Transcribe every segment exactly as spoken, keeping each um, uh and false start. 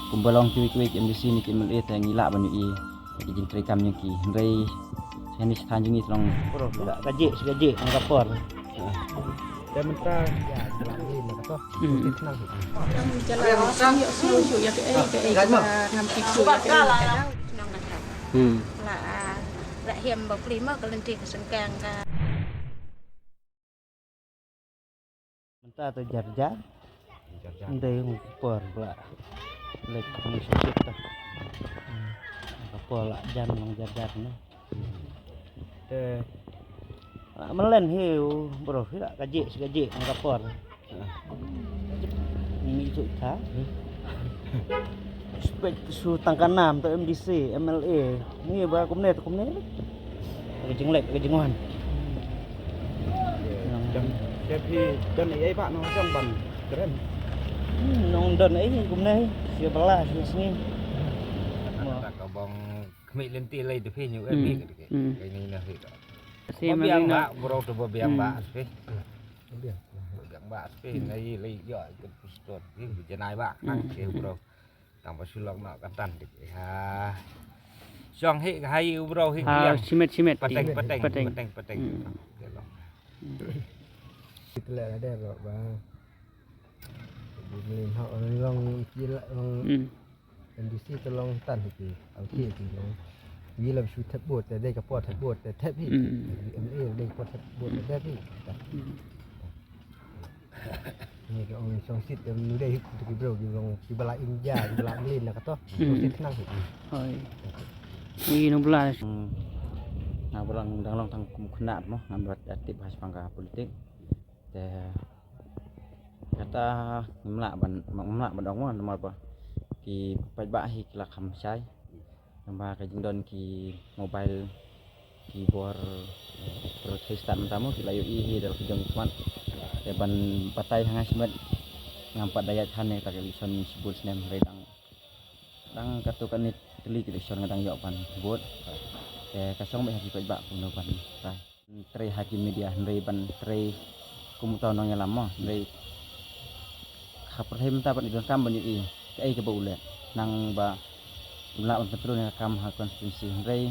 Kumba long kiwei kiwei ki M D C ne ki M L A te ngi lah ban ïohi ki jingtrei kam jong ki. Hynrei shane sha thaiñ jong ngi te long. Bro, ka jik, ka jik, ka por. Te mynta, ïa, ka la mlien na ka to. Hmm. Te khnang. Jong jala, ïohsngew shuh ïa kaei kaei kaba ngam tip shuh ïa kaei ka daw. Hmm. La, ah, la hiam ba pli ma ka lynti ka sengkang ka. Mynta to jar jar. Jar jar. Ndai ong ka por la. Lek ni sukit ta. Hmm. Ka por la jan long jar jar na. Te, ah, malen hi u bro, hi la ka jik, ka jik, ka por. Ni tu ta. Spek su tang ka nam to M D C, M L A. Ni ba kumne to kumne. Ka jinglek, ka jingwan. Jam, jam hi, jam ai ba nong jam ban kren. Hmm, nong don ai kumne. Sia bala, sia sngi. Kata ka bong Khmih lynti lei te phi nyu, eh, hmm, phi ka dikit. Hmm. Ka ini na phi ka. Ba biang ba, bro tu ba biang ba, hmm, phi. Ba biang ba, phi. Hmm. Lei, lei, yo, ikut pustot. Ih, janai ba, nang, hmm, ke, bro. Tang ba sulok na ka tan dik. Ha. Shong hi ka hai, bro, hi. Ha, biang. Simet, simet. Pateng, pateng, pateng, pateng. Hmm. Kita lah ada, bro, ba. Di Mlien ha, long, long. Hmm. M D C te long tan hi ki, au ki ki long. Ngi lam shu thep bot, te dei ka por thep bot, te thep hi. Mm. M L A dei ka por thep bot, te thep hi. Mm. Ni ka ong song sit, em, nu dei hi tu ki bro, ki long, ki bala India, ki bala Mlien na ka to. Mm. Song sit khnang hi. Hoi. Ui, nong bala. Hmm. Nga ba long, dang long tang kum khynnah mo, ngam rat aktif ha shaphang ka politik. Te kata ngam lah ban, ngam lah ban ong mo, namar ba ki paidbah hi ki la kham shai. Namar ka jingdon ki mobile, ki bor, eh, protest mynta mo, ki la ïohi hi da la ki jong ki khmat. Te ban batai ha nga shimet ngam pat da ïaid than ïa kata ka election shibun snem, hynrei dang, dang katto katne tylli ki election nga dang ïoh ban vote. Te ka shong beit ha ki paidbah kumno ban rai. Trei ha ki media, hynrei ban trei kum uta u nongïalam mo, hynrei ha pyrthei mynta ban ïa donkam ban ïohi kaei kaba u leh. Nang ba u lah ban pyntrei ïa ka kam ha constituency, hynrei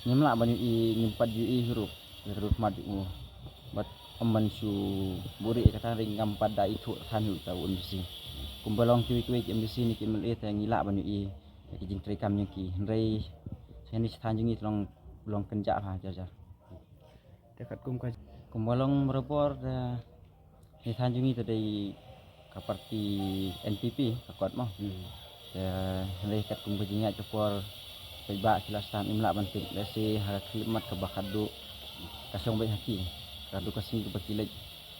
ngim lah ban ïohi, ngim pat ïohi hi ruh ïa ka dur khmat jong u. Bad ym ban shu buhrieh ïa kata, hynrei ngam pat da ithuh than hi uta u M D C. Kumba long kiwei kiwei ki M D C ne ki M L A te ngi lah ban ïohi ïa ki jingtrei kam jong ki, hynrei shane sha thaiñ jong ngi te long, long kynjah bha jar jar. Te katkum ka, kumba long barabor, eh, ne than jong ngi te dei ka parti N P P ka kot mo. Hmm. Te hynrei katkum ka jingïaid ka por, paidbah ki la sdang, im lah ban tip, lehse ha ka khyllipmat kaba khatduh ka shong beit ha ki, khatduh ka sngi kaba ki leit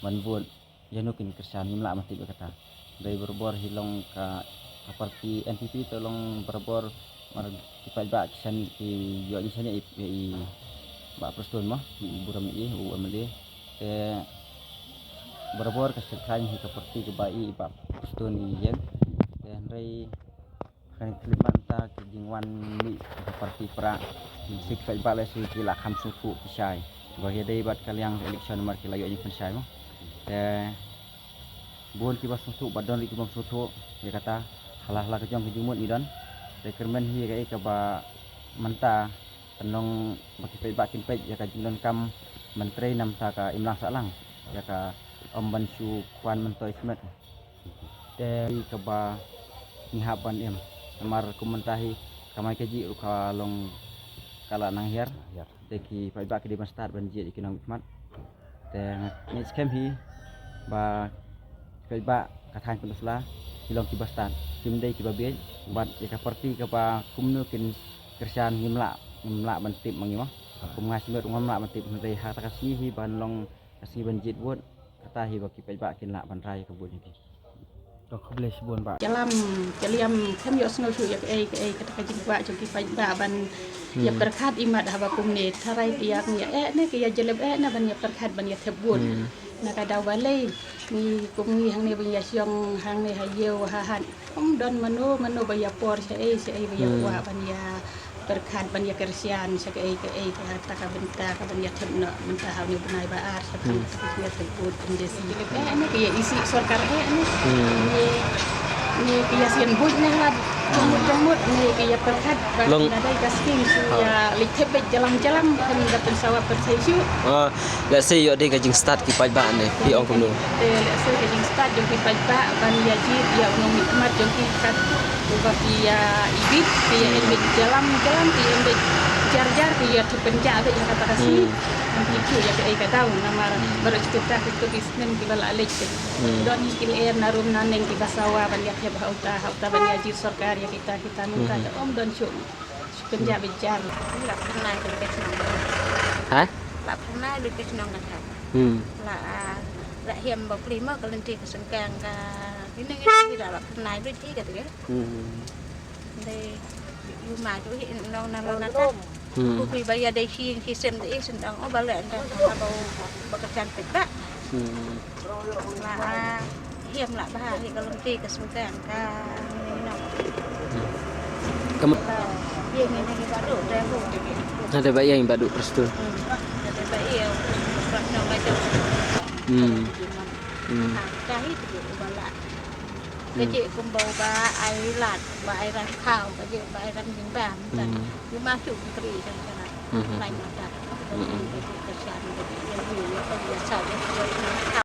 ban vote. Ïano kin kyrshan, ngim lah ban tip ïa kata. Dei barabor hi long ka, ka parti N P P te long barabor, mar ki paidbah ki shaniah, ki ïoh jingshaniah ïa i Bah Prestone mo, i burom i u M L A. Te barabor ka sdang hi ka parti kaba i Bah Prestone i ïeng. Te hynrei Kane ka khyllipmat mynta ka jingwan mih ka parti Prah. Shi ki paidbah lehse ki la kham sngewthuh ki shai. Ba ïadei bad ka liang election namar ki la ïoh jingpynshai mo. Te bun kiba sngewthuh bad don ruh kiba ym sngewthuh ïa kata, hala hala ka jong ka jingmut ngi don. Te kyrmen hi ïa kaei kaba mynta pynlong ba ki paidbah kin peit ïa ka jingdonkam ban trei namar ka imlang sahlang. Ïa ka ym ban shu kwah myntoi shimet. Te kaba ngi hap ban im. Namar kum mynta hi ka mai ka jih ruh ka long ka la nang hiar. Hiar. Te ki paidbah ki dei ban stad ban jied ïa ki nongmihkhmat. Te nga ngeit skhem hi ba ki paidbah ka thaiñ Pynursla ki long kiba stad. Kim dei kiba bieit bad ïa ka parti kaba kumno kin kyrshan ngim lah, ngim lah ban tip ma ngi mo. Kum nga shimet ruh ngam lah ban tip hynrei ha kata ka sngi hi ban long ka sngi ban jied vote. Kata hi ba ki paidbah kin lah ban rai ka vote jong ki. To khublei shibun bah. Ka lam, ka liam, kam ïohsngew shuh ïa kaei kaei kata ka jingkwah jong ki paidbah ban ïa pyrkhat imat haba kumne tharai ki ïa, ïa eh ne ki ïa jlep eh ne ban ïa pyrkhat ban ïa thep vote. Na ka daw balei ngi kum ngi hangne ban ïa shong hangne ha ïew ha hat. Ym don mano mano ba ïa por shaei shaei ba ïa kwah ban ïa pyrkhat ban ïa kyrshan sha kaei kaei kata ka bynta ka ban ïa thep noh mynta ha une u bnai ba ar sha ka ïa thep vote. Ym dei shisha eh ne ka ïa isih sorkar eh ne. Ni ki ïa sien buit ne la jong mut jong mut ni ki ïa pyrkhat ba long na dei ka skim shu ïa leit thep beit jalam jalam kan da pynsawa pyrthei shu. Ah, let's say ïoh dei ka jingstad ki paidbah ne ki ong kumno. Te let's say ka jingstad jong ki paidbah ban ïa jied ïa u nongmihkhmat jong ki kat uba ki ïa ibit ki ïa em beit jalam jalam ki em beit jar jar ki ïa thep pynjah beit ïa kata ka skim. Ki ki ïa ka ei ka daw namar baroh kita kita ki snem kiba la leit. Don hi ki lyer na rum na neng kiba sawa ban ïa thep ha uta ha uta ban ïa jied sorkar ïa kita kita mynta te ym don shuh. Shu pynjah beit jar. La pernah lut ka shnong. Ha? La pernah lut ka shnong ka tha. Hmm. La, ah, la hiam ba pli mo ka lynti ka sengkang ka. Ini ngi la pernah lut hi ka te. Hmm. Dei yu ma ju hi nong na la na ta. Hmm. Ku kui ba ïa dei hi hi sem dei sendang o ba le ndang ba ba ka chan pet ba. Hmm. La hiam la ba hi ka lynti ka sengkang ka ni no. Kam- La ïa ni ni ba do dei bu dei. Ada ba ïa ba do terus tu. Hmm. Ada ba ïa ba no ba do. Hmm. Hmm. Ha, ka hi tu ba la. Ka jeh kumba u ba ai lad, ba ai ran khaw, ka jeh ba ai ran jingbam. Tan. Hmm. Yu ma shu kri kan kana. Hmm. Lai mata. Hmm. Ka jeh ka shan, ka jeh ïa yu, ïa ka ïa sa, ïa ka ïa sa.